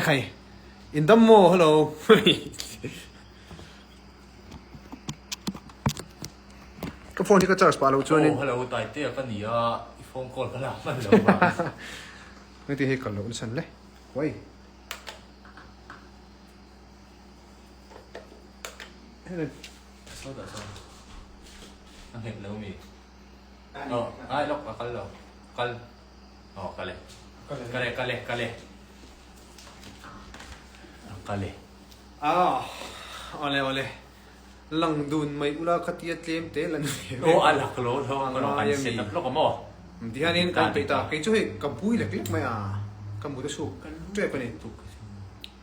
Khai in dam maw hello. Ka phone hi ka charge pah lo chuanin. Oh hello Taitea ka ni a, i phone call ka lak hman lo vang. Heti hei kal loh nasa le. Huai. Saw dah saw. A nghet lo mi. Oh, ai lok a kal lo. Kal. Oh, kal e. Kal e, kal e, kal e. A kal e. Ah, awle awle. Lang dun mai ula khatia tlem te la ni ve. Oh, a lak lo lo ang kan set up lawk a maw? Tihianin kan peih ta. Kei chu hei ka bui lek lek mai a. Ka mut a chhuk tep a ni.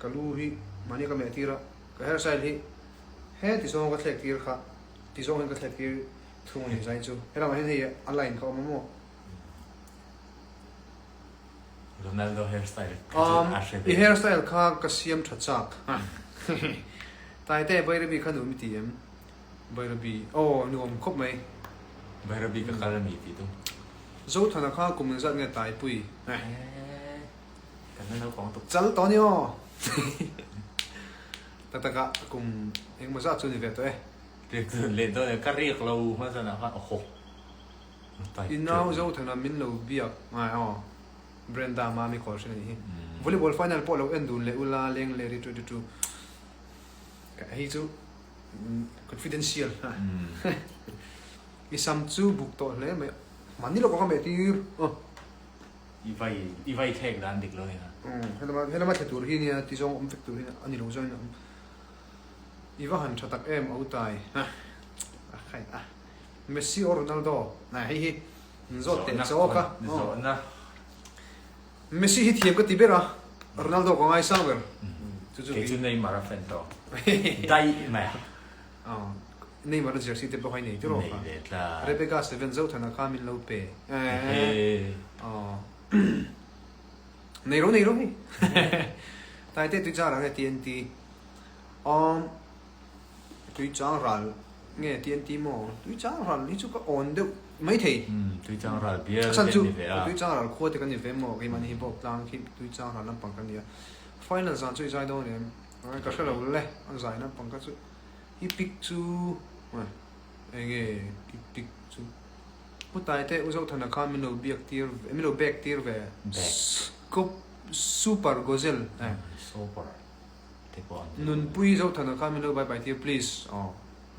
Ka lu hi mahni ka meh tir a. Ka hairstyle hi he ti zawng ka thlek tir kha ti zawng hian ka thlek tir thung a ni zai chu. Helamah hian hei a line kha a awm a maw? Ronaldo hairstyle kha chu a hre ve. I hairstyle kha ka siam tha chak. Taite Bairabi kha nuam i ti em? Bairabi aw nuam khawp mai. Bairabi ka kal a mi tih tum. Zothana kha kum engzat nge Taipui? Kan la naupang tuk. Chal tawh a ni aw. Tak tak ah kum engemaw zat chu ni ve tawh e. Riak chu leh dawn e, ka riak lo hmasa nah khan awhaw. I nau Zothana min lo biak ngai aw. Brenda Mami call hrin a nih hi. Volleyball final pawh lo en dun leh ula leng leh ri tu tu tu. Hei chu confidential. I sam chu buk tawh hle mai. Mahni lawk ah ka meh tir. I vai i vai thlek dan dik lo ni kha. Helama helama thla tur hi nia ti zawng awm vek tur hi a ni lo zawng in a awm. I va han tha tak em Autai. A khai a. Messi or Ronaldo? Nai hei hi zawt teh chawk a. Zawhna. Messi hi thiam ka ti ber a, Ronaldo ka ngaisang ber. Chu chu Kei chu Neymar a fan tawh. Daih mai a. Neymar a jersey te pawh kha i nei tiraw kha. Nei ve tlat. Rebecca Seven Zothana kha min lo pe. Nei ro nei ro hei. Taite tui chang ral nge TNT. Awm. Tui chang ral nge TNT maw? Tui chang ral hi chu ka awn deuh mai thei. Tui chang ral bial te an ni ve a. Tui chang ral khua te kan ni ve maw? Keimahni hi bawk tlang khi tui chang ral lampang kan ni a. Final zan chu i zai dawn em? Ka hre lo le, a zai lampang kha chu. I pic chu enge i pic chu? Pu Taite U Zothana kha min lo biak tir min lo bek tir ve. Scope Super Gozel. Super. te pawh an ni. Nunpui Zothana kha min lo bye bye tir please aw.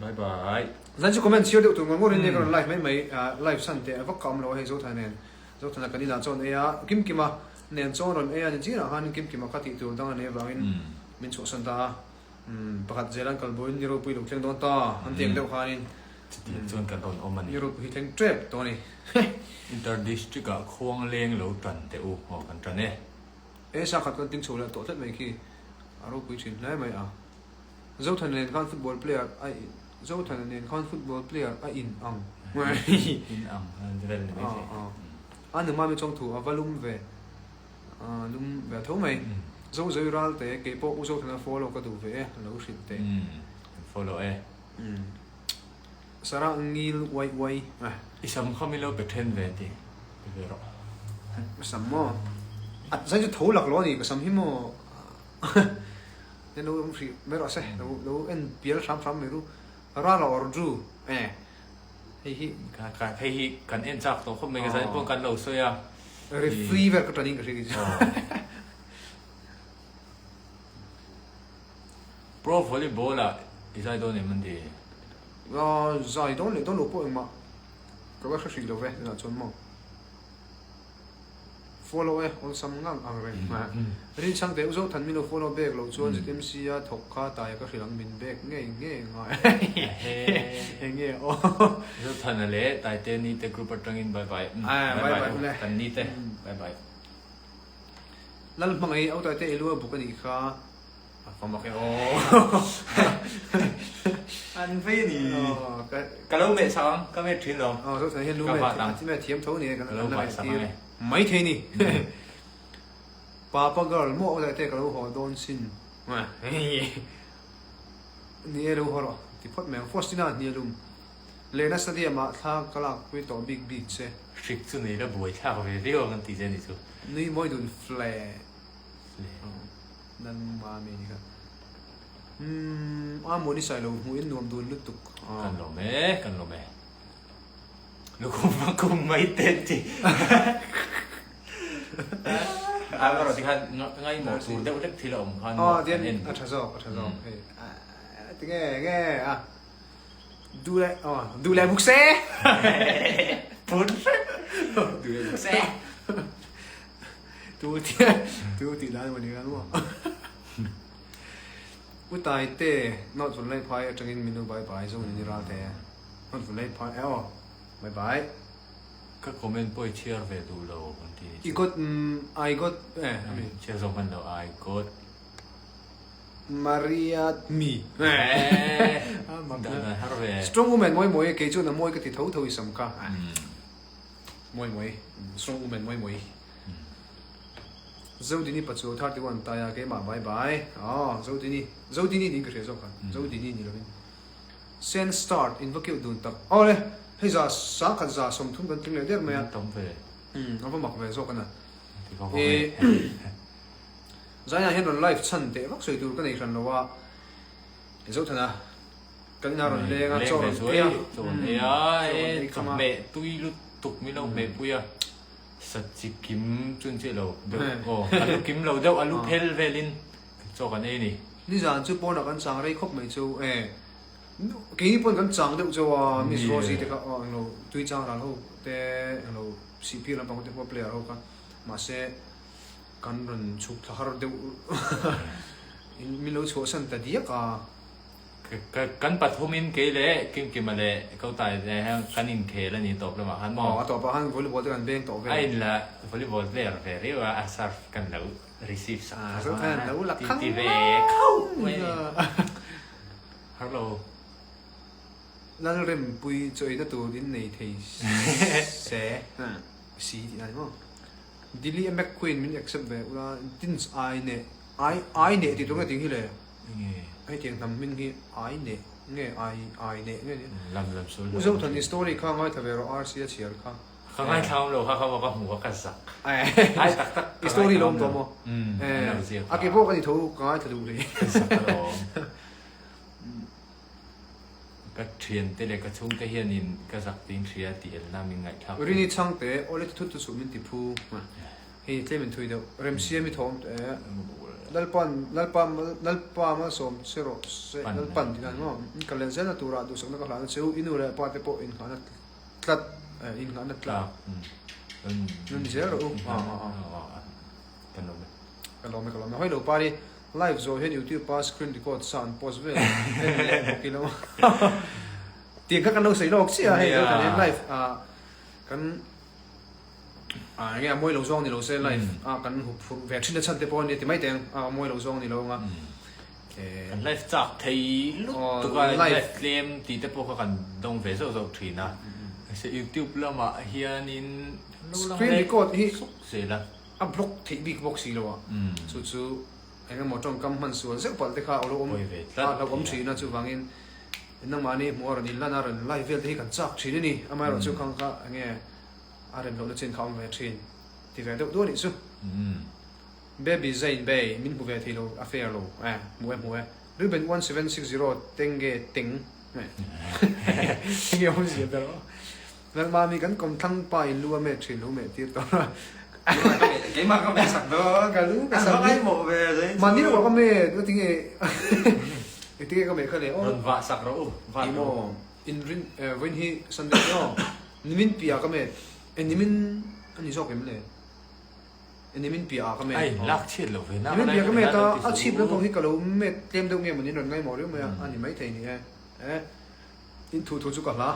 Bye bye. Zan chu comment chhiar deuh tur ngawr ngawr in nia ka rawn live mai mai live chhan teh vak ka awm lo a hei Zothana nen Zothana kan inah chawn ei a Kimkima nen chawn rawn ei a ni chinah khan Kimkima kha tih tur dang a nei avangin min chhuahsan ta a pakhat zel an kalbuaiin ni ropui lo thleng dawn ta an ti ang deuh khanin Chutiang chuan kan rawn awm a ni. Ni ropui hi thleng tep tawh a ni. Inter District ah khuang leng lo tan teh u aw kan tan e. He sakhat kan tling chho leh tawh tlat mai khi a ropui thin hle mai a. Zothana nen khan football player a Zothana nen khan football player a in ang. In ang vel ni mai thei. A nu mami chawng thu a va lum ve lum ve tho mai. Zozoi Ralte kei pawh U Zothana follow ka duh ve e a lo hrilh teh. Kan follow e. Sarah ngil uai uai. I sam kha mi lo pe then ve ti ti ve rawh. Ka sam maw? A zai chu tho lak lo a ni ka sam hi maw? Nen lo awm hrih mai rawh se lo lo en pial hram hram mai ru. Rala or Drew eh hei hi. Ka hei hi kan en chak tawh khawp mai ka zai pawh kan lo sawi a. Referee vel ka tan in ka hria kei chu. Pro volleyball ah i zai dawn em an ti? Zai dawn leh dawn lo pawh engmah ka va hre hrih lo ve tunah chuan maw. Follow e awlsam ngang ang reng. Rinchhang teh u Zothan min lo follow bek loh chuan ZMC a thawk kha taia ka hrilh ang min bek ngei ngei ngai. Enge aw. Zothana leh Taite ni te group atangin bye bye. Bye bye u kan ni te bye bye. Lalhmangaih au Taite i lu a buk anih kha. A fa mak e aw. An vei a ni. Ka lo meh sak ang, ka meh thin lo. Aw, zo hian lu meh meh thiam tho ni e, kan la meh tir mai thei ni. Papa girl maw awleh te ka lo haw dawn sin. Ni e lo haw rawh ti phawt mai ang. Faustina hnial lum. Lehna stadium ah thla ka lak pui tawh bik bik che. Hrik chu nei la buai thlak ve viau ang an ti che ni chu. Nui mawi dun fle. Lalmami ni kha. Umm a mawni sai lo hmuh in nuam dun lutuk. Kan lawm e, kan lawm e. Lukhum a kum mai te chi. A erawh tikhan ngaimawh tur deuh hlek thil a awm khan maw kan en. A tha zawk, a tha zawk hei. Tinge nge a duh leh aw duh leh buk se. Phun hrep. Duh leh buk se. Tu tu tih lai maw ni khan maw. U Taite, North Vunlei phai atangin min lo bye bye zo ni ral te. North Vunlei phai e aw bye bye. Ka comment pawh i chhiar ve duh lo an ti ni chu. I got I got eh ami. Chhiar zawk hman lo I got. Maria mi. Eh dan an har ve. Strong woman mawi mawi kei chuan a mawi ka ti tho tho i sam kha. Mawi mawi strong woman mawi mawi. Zodini pachuau 31 taia keimah bye bye aw Zodini Zodini niin ka hria zawk a Zodini ni lovin Send start in va keuh dun tak aw le hei za sangkhat za 30 kan tling leh der mai a tam ve a va mak ve zawk a na e Zaina hian rawn live chhan teh vak sawi tur ka nei hran lo a Zothana kan inah rawn leng a chaw rawn ei a chaw rawn ei a e chawhmeh tui lutuk min lo hmehpui a. Sa chi kim chun chiah lo deuh aw, a lu kim lo deuh, a lu phel velin chaw kan ei a ni. Nizan chu pawnah kan chang rei khawp mai chu e, keini pawn kan chang deuh chauh a, Miss Rosie te kha aw englo tui chang ral ho te englo sihphir lampang te pawh player ho kha mahse kan rawn chhuk thla har deuh min lo chhuahsan ta diak a. Kan pathumin kei leh Kimkima leh Kotai te hian kan inkhel a ni tawp lamah khan maw? Aw, a tawpah khan volleyball te kan beng tawh vel. A inla volleyball player ve riau a, a serve kan lo receive sak kha maw? Ti ti ve khauh mai a ni. Har lo. Lalrempui chaw eina tur in nei thei se si tih na ni maw? Dilly a McQueen min accept ve ula tins ai neh ai ai neh tih tur nge ting hi le? Nge. Hetiang hnam hming hi ai neh nge ai ai neh nge ni? Lam lam sawi lo. U Zothan i story kha ngaithla ve rawh RC a chhiar kha. Ka ngaithla awm lo kha kha maw ka hmu a ka zak. Ai tak tak I story lo awm tawh maw? A ke pawh ka ni tho ka ngaithla duh hle. Ka zak alawm. Ka thiante leh ka chhungte hianin ka zak tiin hria tih elna min ngaihthlak. Rini chhangte awle thut chu min ti phu. Hei tlem in thui deuh. Remsiam i thawm teh. Lalpan Lalpa Lalpa malsawm che rawh se Lalpan tih dan maw? In kal leh zelna turah duhsakna ka hlahna che u. I nu leh pa te pawh innghahna tlat eh innghahna tlak nun zel rawh u. Ka lawm e. Ka lawm e ka lawm e. Hawi lo pari live zawh hian youtube a screen record sa an post vel en leh bawk ilo. Tiang kha kan lo sawi lawk chiah a hei live ah kan Enge a mawi lo zawng ni lo se live a kan hup phurh ve thin a chhan te pawh a nia ti mai teng a mawi lo zawng ni lo anga Kan live chak thei lutuk a live tlem tih te pawh kha kan dawng ve zauh zauh thin a mahse youtube lamah hianin lo lang leh suk zel a a block theih bik bawk si lo a chu chu eng emaw tawngkam hman sual zeuh palh te kha a lo awm a hlauhawm thin a chuvangin nangmahni hmuh a rawn inlan a rawn live vel te hi kan chak thin a ni amaherawhchu khang kha enge A rem lohna chin kha awm ve thin ti ve deuh duah nih chu. Baby Zain Bey min hmu ve thei lo a fair lo eh hmu e hmu e Ruben 1760 tenge teng enge awmzia ber aw Lalmami kan kawmthlang pa in lu a met thin lo meh tir tawh a Keimah ka meh sak dawn ka lu ka sak ni mawh ve Zain chu mahni rawh ka met ngatinge engtinge ka meh kha le aw rawn vah sak rawh u vah rawh u. In rin eh vawiin hi Sunday ni aw. Nimin piah ka met. Eh nimin a ni zawk em le? Eh nimin piah ah ka met. Ai lak chhiat lo ve na. Nimin piah ka met a, a chhip lampang hi ka lo met tlem deuh nge mawni in rawn ngaimawh riau mai a, a ni maithei ni e. Eh in thu thu chu ka hla.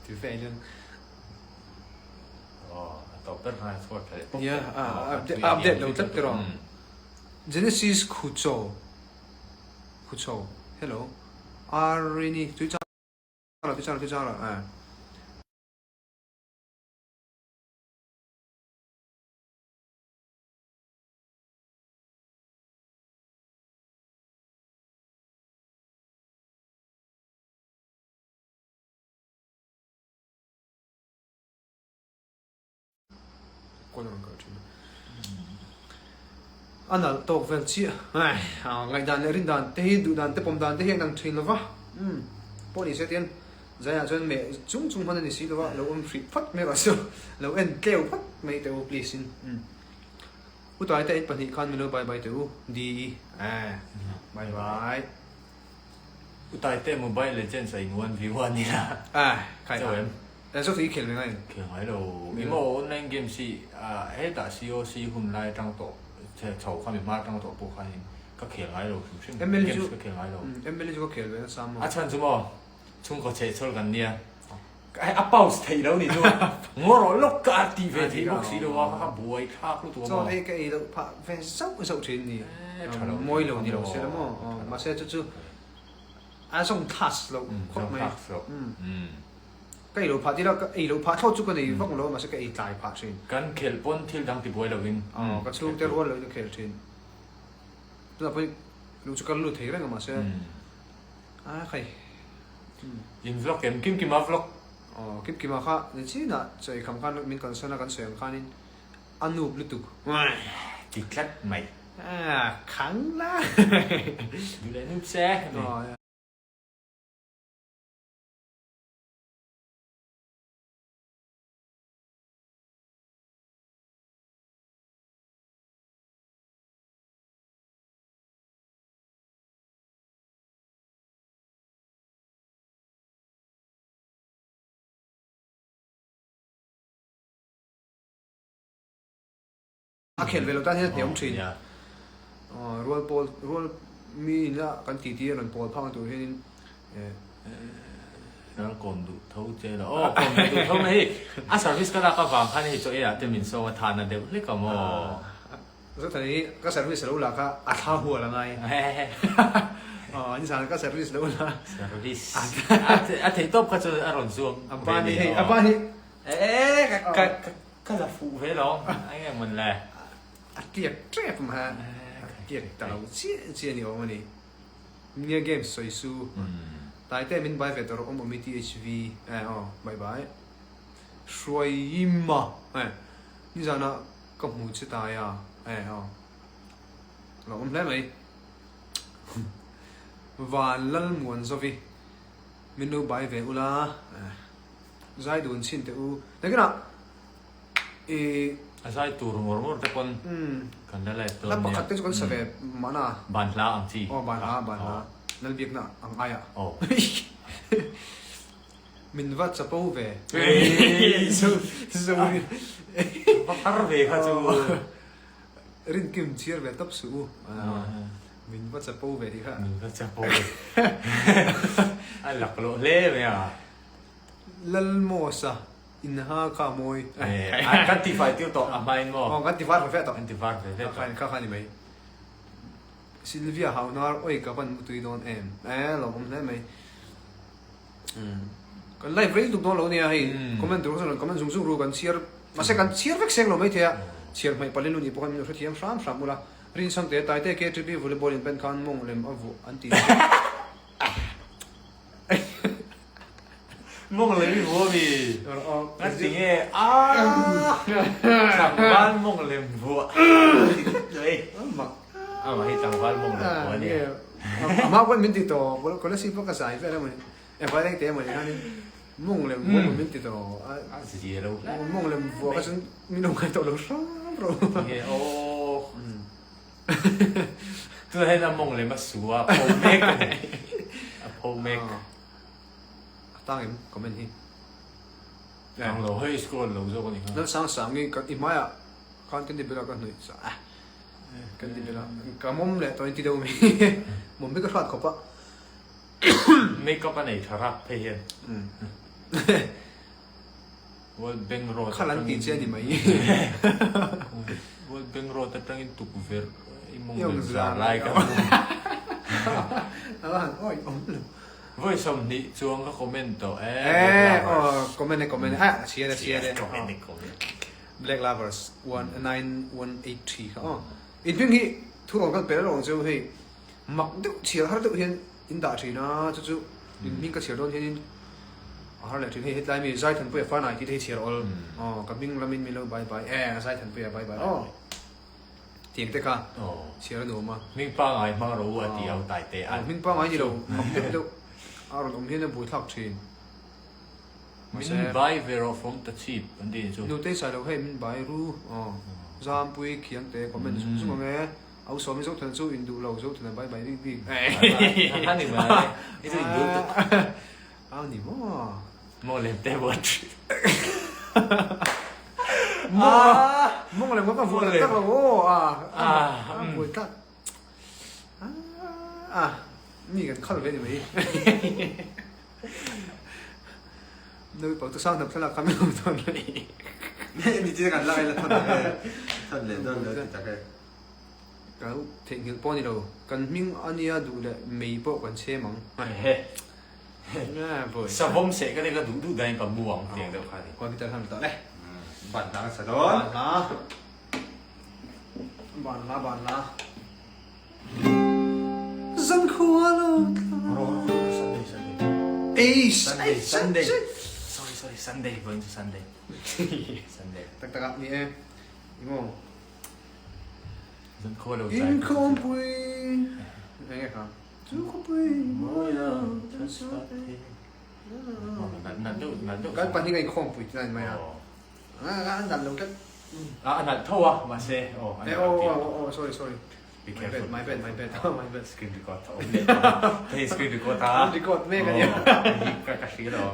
Ti ve hian. Aw a tawp ber khan a chhuat tha leh pawp. Nia a update lo tlat tiraw. Genesis Khucho. Khucho, Hello. Arini, Tui chang rawh, tui chang rawh, tui chang rawh, eh. Kawn a rawn kal thin a. A nalh tawk vel chiah. Ngaihdan leh rindan te hi duhdan te pawmdan te hi a inang thin lova. Umm pawh ni se tian zaiah chuan meh chung chung hman a ni si lova, lo awm hrih phawt mai rawh se aw. Lo en tleu phawt mai teh u please in. Umm U Taite in pahnih khan min lo bye bye teh u. Di eh bye bye. U Taite Mobile Legends a in one v one ila. Eh khai a. Eh zawk i khel ve ngai em? Khel ngai lo. Emaw online games hi hetah COC hun lai atang tawh chho kha mi hma atang tawh pawh khanin ka khel ngai lo hrim hrim. Games ka khel ngai lo. ML hi chu ka khel ve nasa maw? A chhan chu maw chhungkaw chhehchhawl kan nia. A pause theih lo ni chu. Ngaw rawh lawk ka a tih ve theih bawk si lo a kha buai thlak lutuk a maw? Chaw ei ka ei loh phah ve zauh zauh thin ni. Mawi lo ni lo se la maw? Mahse chu chu a zawng thlas loh khawp mai. Ka ei lo phah tila ka ei loh phah thlawt chu ka nei vak lo a mahse ka ei tlai phah thin. Kan khelh pawn thil dang ti buai lovin. Aw ka chhungte rual loin ka khel thin. Tunah pawhin luh chu ka lut thei reng a mahse a khai. In vlog em? Kimkima vlog. Aw Kimkima kha ni chinah chaw ei kham khan min kalsan a kan sawi ang khanin a nup lutuk. Ti tlat mai. Khang la. Duh leh nup se. A khel ve lo tan hian a hneawm thin. Rual pawl, rual mi in a kan titi a rawn pawl phak na tur hianin eh. Ral kawm duh tho che la. Aw kawm duh duh tho mai hei. A service ka lak avang khan hei chaw ei ah te min sawm a thahna deuh hlek a maw. Zothana hi ka service lo la kha a thla hual a ngai. Aw nizan ka service lo la. Service. A theih tawp kha chu a rawn zuam. A ban hi hei a ban hi. Eh ka ka Ka la fuh ve lo, eng nge mawn le? A tiak tep mai a, a tiak ta lo chiah chiah ni awm a ni. Nia games sawi su. Taite min bai ve tawh rawh awm awm i THV eh aw bye bye. Hruaima eh nizana ka hmu che taia eh aw lo awm hle mai. Van Lalmuanzovi min lo bai ve ula eh. Zai dun chhin teh u. Nakinah i. A zai tur ngawr ngawr te pawn kan la live dawn nia. Hla pakhat te chu kan sa ve mahna. Ban hla ang chi. Aw ban hla ban hla. Lalbiakna ang aiah. Aw. Min va chapo ve. Va har ve kha chu. Rinkim chhiar ve tawp suh u. Min va chapo ve tih kha. Min va chapo ve. A laklawh hle mai a. Lalmawsa inha kha mawi. Kan ti fai tir tawh a hmain maw? Aw kan ti var ve ve tawh. Kan ti var ve ve tawh. Kha kha ni mai. Sylvia Hauhnar oi ka van mutui dawn em. Eh lawmawm hle mai. Kan live rei lutuk dawn lo nia hei comment tur kha comment zung zung ru kan chhiar mahse kan chhiar vek seng lo mai thei a. Chhiar hmaih palin lu nih pawh khan min lo hrethiam hram hram ula. Rinsangte Taite KTP volleyball in pen khan mawng lem a vuah an ti. Mawng lem i vuah mi? Nga ti nge aaa tlangval mawng lem vuah ti tlat mai. Amah hi tlangval mawng lem vuah a nia. Amah pawn min ti tawh Kolasib pawh ka zai vel emaw ni e vaileng te emaw ni khanin mawng lem vuah pawh min ti tawh a zia lo hle mawng lem vuah kha chuan min lo ngai tawh lo hram rawh. Ti nge aw. Tunah hian a mawng lem a su a, a pho mek a ni. A pho mek. A tang em comment hi. Tang lo hei scroll lo zawk a ni kha. Lal sang sang i i hmaiah khan kan ti bela ka hnuih sa a. Kan ti bela ka mawm leh tawh in ti deuh mai. Mawm hi ka hrat khawp a. Make up a nei tha rap phei hian. World Bank Road Khal an ti che a ni mai. World Bank Road atangin tukverh i mawng lem zar lai ka hmu. A va han awi awm lo. Vawi 20 chuang ka comment tawh e. Eh aw comment e comment e a chhiar e chhiar e. Comment e comment. Black Lovers 19183 kha aw. In hming hi thurawn kan pe reng chu hei mak deuh chhiar har deuh hian In dah thin a, chu chu in hming ka chhiar dawn hianin a har leh thin. Hei hetlai mi Zaithanpuia Fanai tih te hi chhiar awl. Aw ka hming lamin min lo bye bye e Zaithanpuia bye bye aw. Tiang te kha chhiar a nuam a. Hming pangngai hmang ro u a ti au tai te a. Hming pangngai ni lo, mak deuh deuh a rawn awm hian a buaithlak thin. Min bai ve rawh from ta chip an ti chu. Nutei sai lo hei min bai ru aw. Zampui khiang te comment zung zung ang e. Au sawmi Zothana chu in duh lo Zothana bai bai bik bik. A ni mai. I chu in duh tuk. A ni maw. Maw lem te buat. Mawng lem ka vuah tak lo aw a. A buai tak. A mi kan khal ve ni mai. Nui pang chu sang hnap thlalak kha min awm dawn mai. Ni chi kan lak ila thon tak e. Thon leh dawn lo ti tak e. Ka lo theihnghilh pawh a ni lo. Kan hming a nia duh leh mei pawh kan chhem ang. Savawm seh ka nek a duh duh dahin ka mu ang tiang deuh kha ni. Computer khan tawh le. Ban hla ka sa dawn. Ban hla. Ban hla ban hla. Zan khua lo tla. Sunday Sunday. Ei Sunday Sunday. Sorry sorry Sunday going to Sunday. Sunday. Tak tak ah ni e. Imo. Zan khua lo tlai. Inkhawmpui. Enge kha. Chu khawpui mawia tan suate. Kan pahnih ka inkhawmpui tina in mai a. An dan lo tlat. A nalh tho a mahse aw. Aw aw aw sorry sorry. Be careful. My bad my bad my bad. Screen record tho awm leh tawh. Hei screen record a. Record mek a nia. Ka ka hria lo.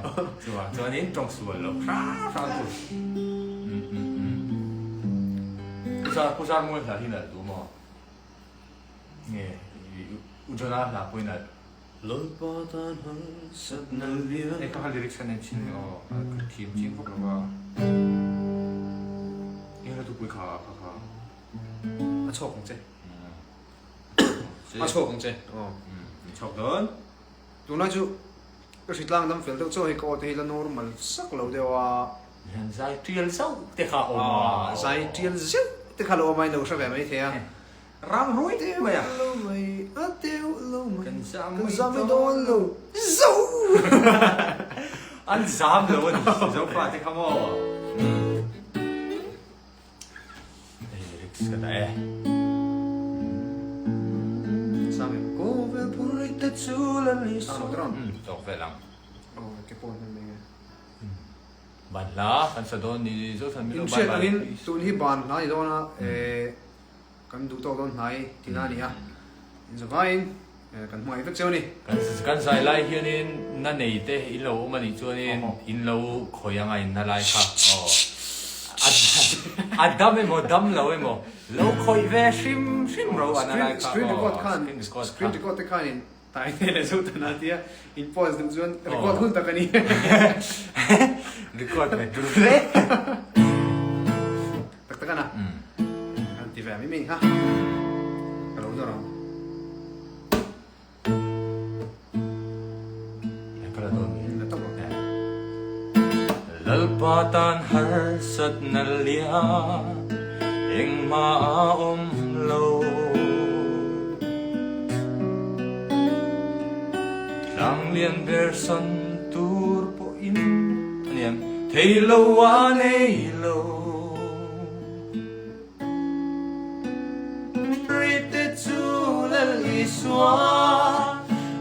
Chuan chuanin tawng sual lo hrang hrang tur. Pu Pu Zarmuan hla hi nalh duh maw? Nge U Johna hla pawh i nalh. Lalpa tan harsat nal lian. Hei ka kha lyrics ka nei thin aw ka thiam chiang vak lo a. Eng hla tupui kha kha kha. A chhawk ang che. A chhawk ang che. Aw. Min chhawk dawn. Tunlai chu ka hritlang dam fel deuh chauh hei ka aw te hi la normal sak lo deuh a. Hian zai tial zauh te kha a awm a. Zai tial zeuh te kha lo awm a in lo hre ve mai thei a. Rang ruai te mai a. Lo mai a teuh lo mai. Kan zam mai dawn lo zo. An zam lo a ni. Zofa te kha maw. Hei lyrics ka dah e. Sang em. Kawvel phur te chu la ni Sang lo dron. Tawk vel ang. Oh, ke pawn hman mai nge. Ban hla kan sa dawn ni Zothan min lo In hriat angin tun hi ban hla ni dawn a, kan duh tawk dawn hnai tihna a ni a. In zavaiin kan hmangaih vek cheu a ni. Kan zai lai hianin na nei te in lo awm a nih chuanin in lo khawi anga in na lai kha aw a dam emaw dam lo emaw lo khawih ve hrim hrim ro a na lai kha Screen record khan screen record te khanin Tai te leh zo ta na tia in pause duh chuan record hun tak a ni. Record ve tur hle. Tak tak ana. An ti ve mi mi ha. Ka lo nawr ang. Ka la dawn mi. La tawp ang. Lalpa tan harsat na lian engmah a awm lo. Tlanglian ber san tur pawhin a niam thei lo a nei lo. Rite chu Lal Isua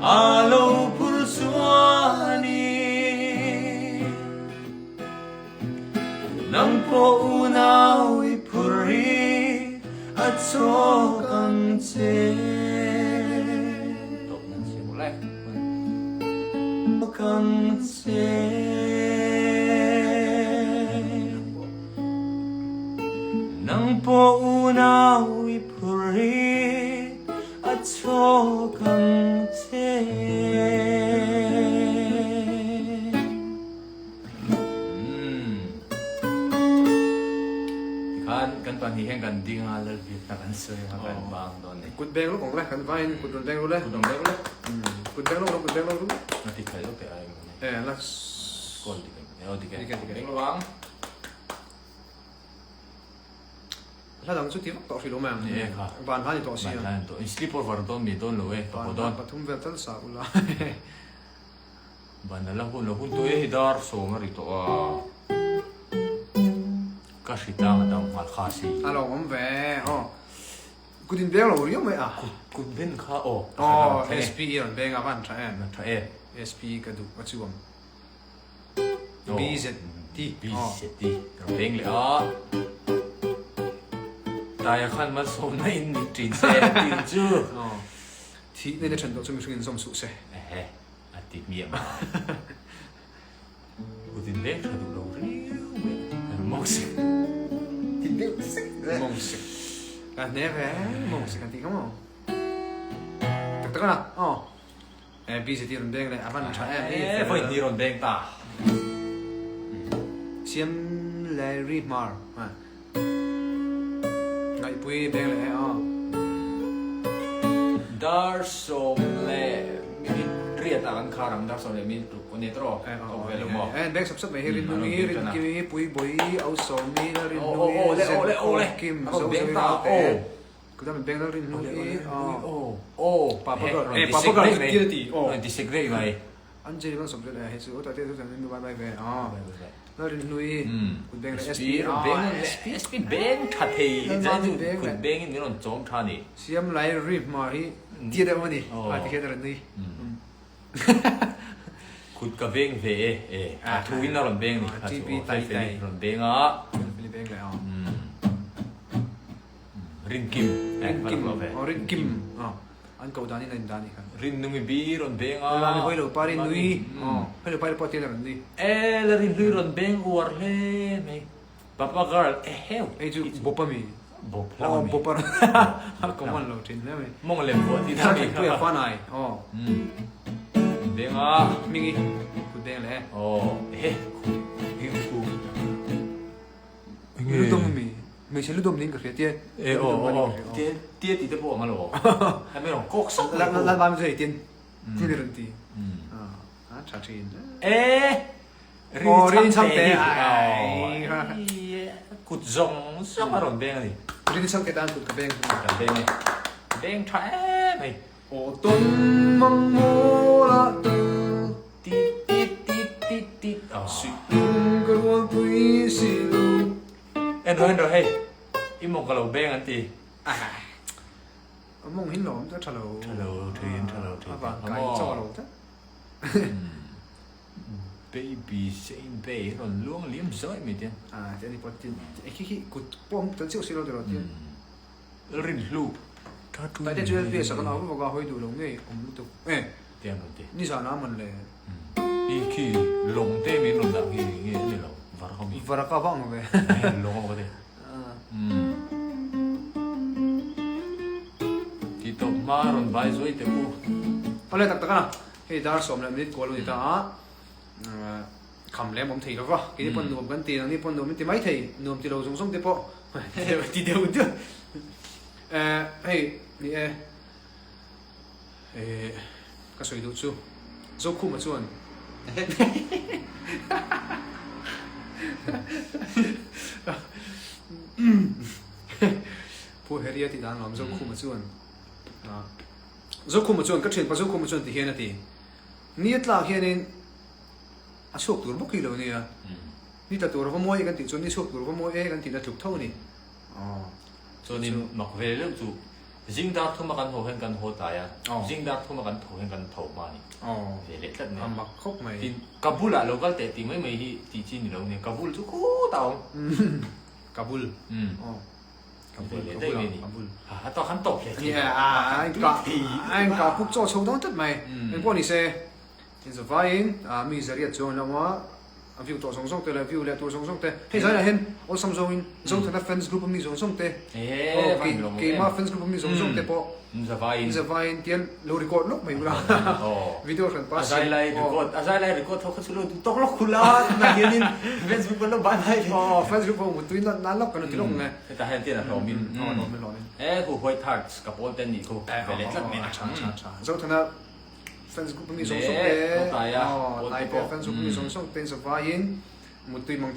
a lo phur chuan i. Nang pawh unau i phur hi a chawk ang che. Tawp nan siam ula e. Chawk ang che. Nang pawh unau i phur hi a chawk ang che. Tikhan kan pahnih hian kan ding a, Lalbiakna kan sawi anga kan bang dawn ni. Kut beng lawk ang le, kan vaiin kut rawn beng ru le. Kut rawn beng ru le. Kut beng lawk rawh, kut beng lawk ru. Na ti thei lawk teh ai emaw ni. E, la. Call dik em? E aw dik e. Dik e, dik e. Beng lawk ang. Hla dang chu ti vak tawh hrih lo mai ang. Ni e kha. Van hla ni tawh si a. Van hla ni tawh. In sleep over dawn mi dawn lo e, ka haw dawn. Van hla pathum vel tal sa ula. Ban a la hun lo hun tawh e, hei dar sawm a ri tawh a, ka hri tlang a dam nghal kha si. A lo awm ve aw. Kut in beng lo riau mai a. Kut kut ben kha aw. Aw SP i rawn beng a van tha em. Tha e. SP ka duh a chuang. BZT. BZT rawn beng leh a. Taia khan malsawmna in min ṭin se tih chu. Thih na in a ṭhen tawh chu mihring in zawm suh se. Ehe a ti hmiah mai. Kut in leng tha duh lo riau mai mawng sek. Ti deuh sek le. Mawng sek. Ka hne ve mawng sek an tih kha maw. Tak tak a na. Aw. E busy ti rawn beng leh a van tha em. E vawi hnih rawn beng ta. Siam lai ri hmar. Ngaihpui beng leh e aw. Dar 10 leh minute riat ah kan khar ang dar 10 leh minute ruk aw nia tawh aw awm ve lo maw. E beng sap sap mai hi Rinhlui Rinkimi Puibawi Ausawmi Lalrinhlui Zenkawt Kim Zozovi Ralte Kutah min beng Lalrinhlui aw Papa girl e Papa girl chu tir a ti aw. Rawn ti sek daih mai. Anjali van sawm zel e hei chu aw tate chu chuan min bai bai ve aw Lalrinhlui kut beng leh SP aw SP SP beng tha thei zai chu kut beng in min rawn chawm tha ni. Siam lai ri hma hi tia deuh a ni a ti khian a rawn nui. Kut ka veng ve e e a thu in a rawn beng ni kha chu aw fel fel in rawn beng a. Fel fel i beng leh aw. Rinkim Rinkim aw Rinkim aw. An ko dan in a in dan nih kha. Rinnungi bi rawn beng a. Lami hawi lo pa Rinnui. Aw hawi lo pa pawh tia rawn nui. E la Rinhlui rawn beng uar hle mai. Papa girl e heu. Hei chu bawp a mi. Bawp hlauh a mi. Aw bawp a rawn common lo thin hle mai. Mawng lem buah tih dah mi kha. Puia fanai aw. Beng a. Hmingi kut beng leh e. Aw ehe hing khu. Lu dawm a mi. Hmeichhe lu dawm niin ka hria tia. E aw aw aw tia tia tih te pawh ang alo. A mi rawn kawk sawk mai. Lal lal chu hei tin tin i rawn ti. A tha thin. E Rin chhangte hi kut zawng zawng a rawn beng a ni. Rin chhangte tan kut ka beng. Ka beng e. Beng tha em hei. Aw tawn mang mawl ah tu. Tit tit tit tit tit. Suih lung ka rualpui si lo. En rawh en rawh hei i mawng ka lo beng an ti. A mawng hin lo awm chu a tha lo. Tha lo thin tha lo thin. A van kai chaw lo tlat. Baby Zane Bay rawn luang liam zawi mai te. A ti ani pawh tin khi khi kut pawh awm tel chiah si lo tiraw tin. Rinhlu. Taite chu LPS ah kan au vak a hawi duh lo ngei awm lutuk e. Tiang rawn ti. Nizan ah man le. I khi lawng te min rawn dah khi nge a ni lo varaka mi. Varaka vang ve. Lawng a ka ti. Ti tawp hma rawn vai zuai teh u. Awle tak tak a hei dar 10 leh minute kual a ni ta a. Kham lem awm thei lova keini pawn nuam kan ti nangni pawn nuam in ti mai thei nuam ti lo zawng zawng te pawh ti deuh deuh eh hei ni e eh ka sawi duh chu Zokhuma chuan Pu Harry a tih dan lawm Zokhuma chuan Zokhuma chuan ka thianpa Zokhuma chuan ti hian a ti ni a tlak hianin A chhuak tur bawk hi lo nia. Ni tla tur a va mawi e kan tih chuan ni chhuak tur a va mawi e kan tihna tluk tho a ni. Aww. Chuanin mak ve deuh chu zing dar thuma kan haw hian kan haw tlai a, zing dar thuma kan tho hian kan tho hma a ni. Ve leh tlat nia. A mak khawp mai. Tin, ka bulah lo kal teh tih mai mai hi tih chi ni lo nia. Ka bul chu khutah a awm. Ka bul. Aww. Ka bul, ka bul a, ka bul. A tawk han tawp hle thei. A in kah puk chaw chho dawn tlat mai. Engpawh ni se. Inzavaiin mi zariat chuang an awm a, a view tawh zawng zawng te leh view leh tur zawng zawng te, hei zaiah hian awlsam zawngin Zothana fans group a mi zawng zawng te, aw keimah fans group a mi zawng zawng te pawh inzavaiin tian lo record lawk mai ula, video hran pa siam aw. A zai lai record ho kha chu lo duh tawk lawk khul a, tunah hianin fans group an lo ban hai le. Aw fans group ho mutui nan lawk kan lo ti lawk ang e. Hetah hian tian a hlawmin. Aw hlawmin hlawmin. E hu white hearts ka pawl te an nih khu ve leh tlat mai a. Tha tha tha Zothana Fans group a mi zawng zawng te, aw Taipei fans group a mi zawng zawng te in zavaiin Mutui mang.